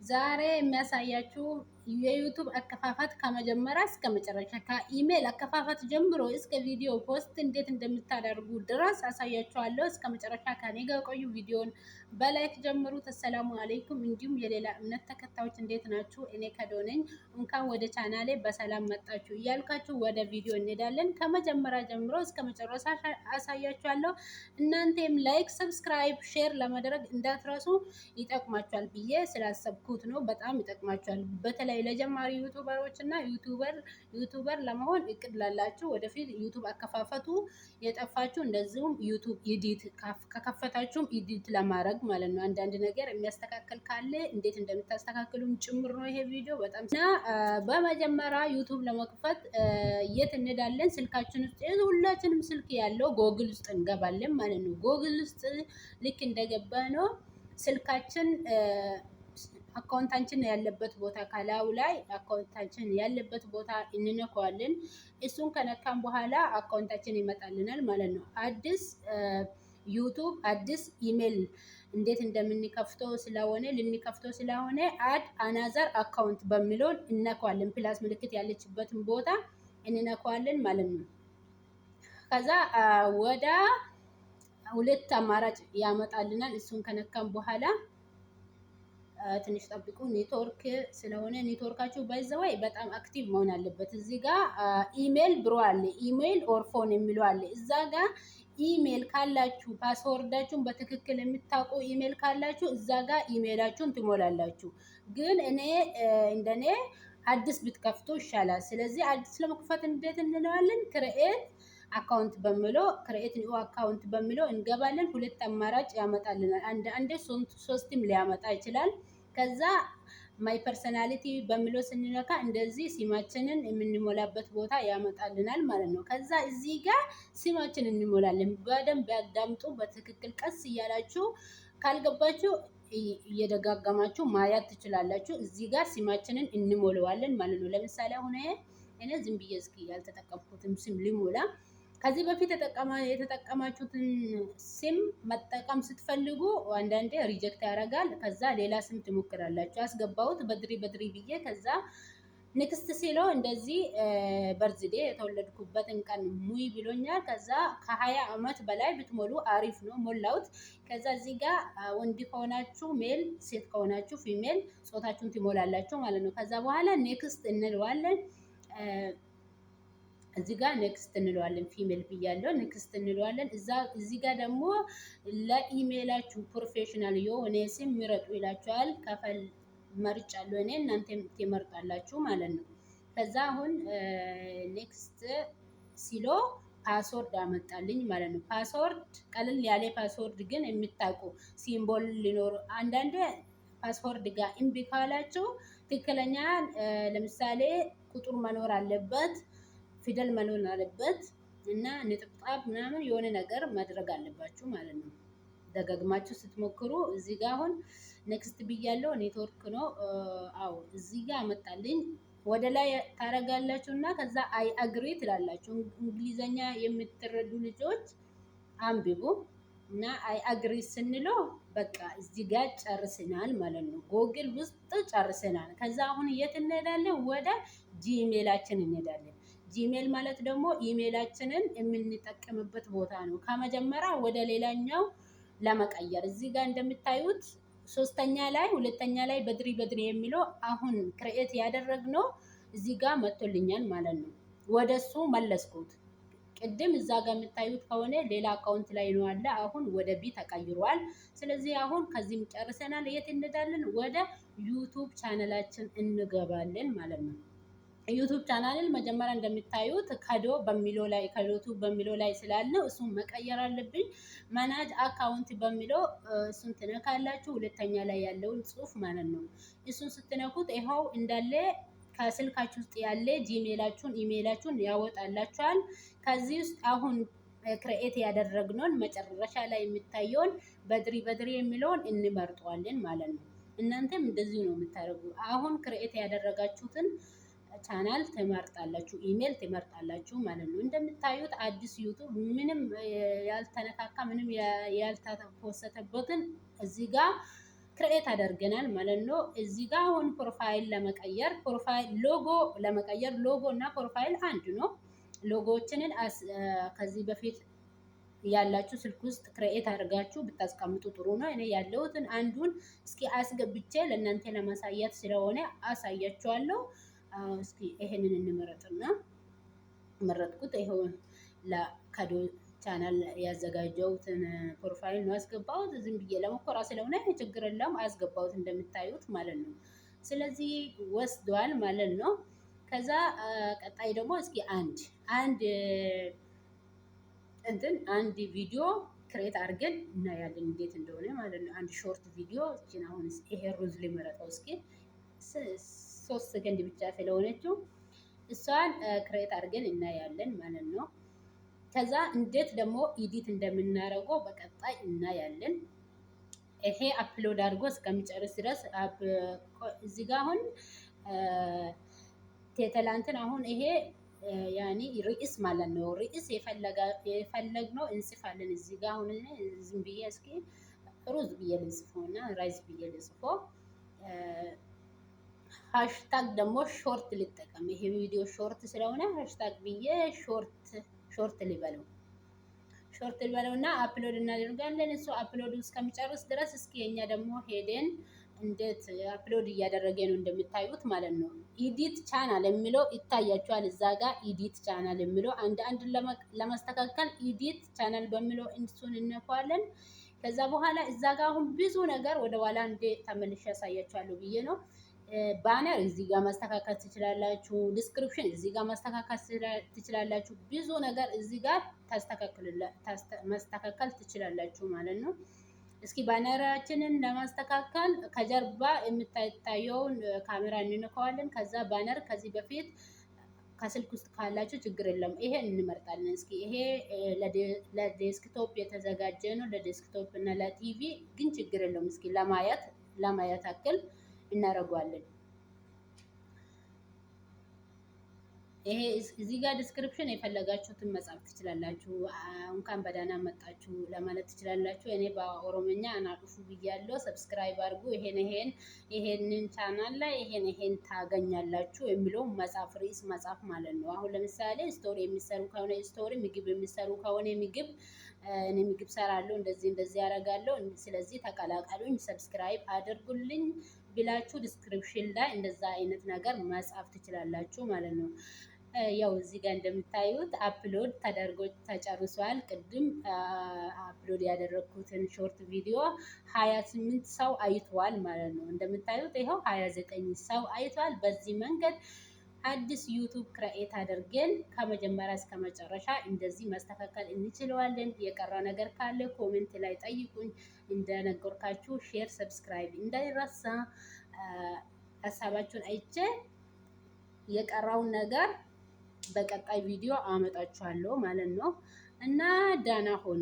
ዛሬ የሚያሳያችሁ የ YouTube አከፋፈት ከመጀመሪያ እስከ መጨረሻ፣ ከኢሜል አከፋፈት ጀምሮ እስከ ቪዲዮ post እንዴት እንደምታደርጉ ድረስ አሳያችኋለሁ። እስከ መጨረሻ ከኔ ጋር ቆዩ። ቪዲዮን በ like ጀምሩት። አሰላሙ አለይኩም። እንዲሁም የሌላ እምነት ተከታዮች እንዴት ናችሁ? እኔ ከዶነኝ፣ እንኳን ወደ ቻናሌ በሰላም መጣችሁ እያልካችሁ ወደ ቪዲዮ እንሄዳለን። ከመጀመሪያ ጀምሮ እስከ መጨረሻ አሳያችኋለሁ። እናንተም like፣ subscribe፣ share ለማድረግ እንዳትረሱ። ይጠቅማችኋል ብዬ ስላሰብኩት ነው። በጣም ይጠቅማችኋል። በተለይ ለጀማሪ YouTuber ኦች እና YouTuber ለመሆን እቅድ ላላችሁ፣ ወደፊት YouTube አከፋፈቱ የጠፋችሁ፣ እንደዚሁም YouTube edit ከከፈታችሁም edit ለማድረግ ማለት ነው። አንዳንድ ነገር የሚያስተካክል ካለ እንዴት እንደምታስተካክሉም ጭምር ነው ይሄ ቪዲዮ በጣም። እና በመጀመሪያ YouTube ለመክፈት የት እንሄዳለን? ስልካችን ውስጥ፣ ሁላችንም ስልክ ያለው ጎግል ውስጥ እንገባለን ማለት ነው። ጎግል ውስጥ ልክ እንደገባ ነው ስልካችን account ኣችን ያለበት ቦታ፣ ከላዩ ላይ account ኣችን ያለበት ቦታ እንነካዋለን። እሱን ከነካን በኋላ account ኣችን ይመጣልናል ማለት ነው። አዲስ YouTube፣ አዲስ ኢሜል እንዴት እንደምንከፍተው ስለሆነ፣ ልንከፍተው ስለሆነ add another account በሚለውን እነካዋለን። Plus ምልክት ያለችበትን ቦታ እንነካዋለን ማለት ነው። ከዛ ወደ ሁለት አማራጭ ያመጣልናል። እሱን ከነካን በኋላ ትንሽ ጠብቁ። ኔትወርክ ስለሆነ ኔትወርካችሁ by the way በጣም active መሆን አለበት። እዚህ ጋር ኢሜል ብሮ አለ፣ email or phone የሚለው አለ። እዛ ጋር ኢሜል ካላችሁ፣ password ኣችሁን በትክክል የምታውቁ ኢሜል ካላችሁ እዛ ጋር ኢሜላችሁን ትሞላላችሁ። ግን እኔ እንደኔ አዲስ ብትከፍቱ ይሻላል። ስለዚህ አዲስ ለመክፈት እንዴት እንለዋለን? Create account በሚለው፣ create new account በሚለው እንገባለን። ሁለት አማራጭ ያመጣልናል። አንድ አንድ ሶስትም ሊያመጣ ይችላል። ከዛ my personality በሚለው ስንነካ እንደዚህ ስማችንን የምንሞላበት ቦታ ያመጣልናል ማለት ነው። ከዛ እዚህ ጋር ስማችንን እንሞላለን። በደንብ ያዳምጡ። በትክክል ቀስ እያላችሁ፣ ካልገባችሁ እየደጋገማችሁ ማየት ትችላላችሁ። እዚህ ጋር ስማችንን እንሞላዋለን ማለት ነው። ለምሳሌ አሁን እኔ ዝም ብዬ እስኪ ያልተጠቀምኩትን ስም ልሙላ። ከዚህ በፊት የተጠቀማችሁትን ስም መጠቀም ስትፈልጉ አንዳንዴ reject ያደርጋል። ከዛ ሌላ ስም ትሞክራላችሁ። ያስገባሁት በድሪ በድሪ ብዬ ከዛ next ሲለው እንደዚህ birthday የተወለድኩበትን ቀን ሙይ ብሎኛል። ከዛ ከ20 ዓመት በላይ ብትሞሉ አሪፍ ነው። ሞላሁት። ከዛ እዚህ ጋር ወንድ ከሆናችሁ male፣ ሴት ከሆናችሁ female፣ ጾታችሁን ትሞላላችሁ ማለት ነው። ከዛ በኋላ next እንለዋለን። እዚህ ጋር next እንለዋለን። Female ብያለሁ። Next እንለዋለን። እዚህ ጋር ደግሞ ለኢሜይላችሁ professional የሆነ ስም ምረጡ ይላችኋል። ከፈል መርጫለሁ እኔ፣ እናንተም ትመርጣላችሁ ማለት ነው። ከዛ አሁን next ሲለው password አመጣልኝ ማለት ነው። Password ቀለል ያለ password ግን የምታውቁ፣ symbol ሊኖር፣ አንዳንዴ password ጋር እምቢ ካላችሁ ትክክለኛ ለምሳሌ ቁጥር መኖር አለበት፣ ፊደል መኖር አለበት እና ነጠብጣብ ምናምን የሆነ ነገር ማድረግ አለባችሁ ማለት ነው። ደጋግማችሁ ስትሞክሩ እዚህ ጋር አሁን next ብያለሁ። ኔትወርክ ነው። አዎ፣ እዚህ ጋር አመጣልኝ። ወደ ላይ ታረጋላችሁ እና ከዛ I agree ትላላችሁ። እንግሊዘኛ የምትረዱ ልጆች አንብቡ እና I agree ስንለው በቃ እዚህ ጋር ጨርሰናል ማለት ነው። ጎግል ውስጥ ጨርሰናል። ከዛ አሁን የት እንሄዳለን? ወደ Gmail ኣችን እንሄዳለን። Gmail ማለት ደግሞ ኢሜይላችንን የምንጠቀምበት ቦታ ነው። ከመጀመሪያ ወደ ሌላኛው ለመቀየር እዚህ ጋር እንደምታዩት ሶስተኛ ላይ፣ ሁለተኛ ላይ በድሪ በድሪ የሚለው አሁን create ያደረግነው እዚህ ጋር መጥቶልኛል ማለት ነው። ወደ እሱ መለስኩት። ቅድም እዛ ጋር የምታዩት ከሆነ ሌላ account ላይ ነው ያለ። አሁን ወደ B ተቀይሯል። ስለዚህ አሁን ከዚህም ጨርሰናል። የት እንሄዳለን? ወደ YouTube channel ኣችን እንገባለን ማለት ነው። YouTube channel ን መጀመሪያ እንደምታዩት ከዶ በሚለው ላይ፣ ከዶቱ በሚለው ላይ ስላለ እሱን መቀየር አለብኝ። Manage account በሚለው እሱን ትነካላችሁ። ሁለተኛ ላይ ያለውን ጽሁፍ ማለት ነው። እሱን ስትነኩት ይኸው እንዳለ ከስልካችሁ ውስጥ ያለ Gmail ኣችሁን፣ ኢሜይላችሁን ያወጣላችኋል። ከዚህ ውስጥ አሁን create ያደረግነውን መጨረሻ ላይ የሚታየውን በድሪ በድሪ የሚለውን እንመርጠዋለን ማለት ነው። እናንተም እንደዚሁ ነው የምታደርጉ። አሁን create ያደረጋችሁትን ቻናል ትመርጣላችሁ፣ ኢሜል ትመርጣላችሁ ማለት ነው። እንደምታዩት አዲስ YouTube ምንም ያልተነካካ፣ ምንም ያልተፖሰተበትን እዚህ ጋር Create አደርገናል ማለት ነው። እዚህ ጋር አሁን profile ለመቀየር፣ profile logo ለመቀየር፣ ሎጎ እና profile አንድ ነው። ሎጎዎችንን ከዚህ በፊት ያላችሁ ስልክ ውስጥ create አድርጋችሁ ብታስቀምጡ ጥሩ ነው። እኔ ያለሁትን አንዱን እስኪ አስገብቼ ለእናንተ ለማሳየት ስለሆነ አሳያችኋለሁ። እስኪ ይሄንን እንመረጥና መረጥኩት። ይኸው ለከዶ ቻናል ያዘጋጀሁትን profile ነው ያስገባሁት። ዝም ብዬ ለሙከራ ስለሆነ ችግር የለም፣ አስገባሁት እንደምታዩት ማለት ነው። ስለዚህ ወስዷል ማለት ነው። ከዛ ቀጣይ ደግሞ እስኪ አንድ እንትን አንድ ቪዲዮ create አድርገን እናያለን እንዴት እንደሆነ ማለት ነው። አንድ short video እችን አሁን ይሄ ሩዝ ልምረጠው እስኪ፣ 3 ሰከንድ ብቻ ስለሆነችው እሷን create አድርገን እናያለን ማለት ነው። ከዛ እንዴት ደግሞ edit እንደምናደርገው በቀጣይ እናያለን። ይሄ upload አድርጎ እስከሚጨርስ ድረስ እዚህ ጋር አሁን ትላንትን አሁን ይሄ ያኒ ርዕስ ማለት ነው። ርዕስ የፈለግነው እንጽፋለን። እዚህ ጋር አሁን ዝም ብዬ እስኪ ሩዝ ብዬ ልጽፈው እና rice ብዬ ልጽፈው። Hashtag ደግሞ short ልጠቀም። ይሄ ቪዲዮ short ስለሆነ hashtag ብዬ short ልበለው፣ short ልበለው እና upload እናደርጋለን። እሱ upload እስከሚጨርስ ድረስ እስኪ የኛ ደግሞ ሄደን እንዴት upload እያደረገ ነው እንደምታዩት ማለት ነው። Edit channel የሚለው ይታያችኋል። እዛ ጋር edit channel የሚለው አንድ አንድ ለማስተካከል edit channel በሚለው እሱን እንነካዋለን። ከዛ በኋላ እዛ ጋር አሁን ብዙ ነገር ወደ ኋላ እንዴ ተመልሼ ያሳያችኋለሁ ብዬ ነው። Banner እዚህ ጋር ማስተካከል ትችላላችሁ። Description እዚህ ጋር ማስተካከል ትችላላችሁ። ብዙ ነገር እዚህ ጋር ማስተካከል ትችላላችሁ ማለት ነው። እስኪ banner ኣችንን ለማስተካከል ከጀርባ የምታየውን ካሜራ እንነካዋለን። ከዛ banner ከዚህ በፊት ከስልክ ውስጥ ካላችሁ ችግር የለም። ይሄ እንመርጣለን። እስኪ ይሄ ለ desktop የተዘጋጀ ነው። ለ desktop እና ለቲቪ ግን ችግር የለውም። እስኪ ለማየት ያክል እናደርገዋለን። ይሄ እዚህ ጋር description የፈለጋችሁትን መጻፍ ትችላላችሁ። እንኳን በደህና መጣችሁ ለማለት ትችላላችሁ። እኔ በኦሮምኛ anaa dhufu ብያለሁ። Subscribe አድርጉ። ይሄን ይሄን ይሄንን ቻናል ላይ ይሄን ይሄን ታገኛላችሁ የሚለው መጻፍ፣ ርዕስ መጻፍ ማለት ነው። አሁን ለምሳሌ story የሚሰሩ ከሆነ story፣ ምግብ የሚሰሩ ከሆነ ምግብ፣ እኔ ምግብ ሰራለሁ፣ እንደዚህ እንደዚህ ያደርጋለሁ፣ ስለዚህ ተቀላቀሉኝ፣ subscribe አድርጉልኝ ብላችሁ description ላይ እንደዛ አይነት ነገር መጻፍ ትችላላችሁ ማለት ነው። ያው እዚህ ጋር እንደምታዩት upload ተደርጎ ተጨርሷል። ቅድም upload ያደረግኩትን short video 28 ሰው አይቷል ማለት ነው። እንደምታዩት ይኸው 29 ሰው አይቷል። በዚህ መንገድ አዲስ YouTube create አድርገን ከመጀመሪያ እስከ መጨረሻ እንደዚህ ማስተካከል እንችለዋለን። የቀረ ነገር ካለ comment ላይ ጠይቁኝ። እንደነገርካችሁ share፣ subscribe እንዳይረሳ። ሀሳባችሁን አይቼ የቀረውን ነገር በቀጣይ ቪዲዮ አመጣችኋለሁ ማለት ነው እና ደህና ሆኑ።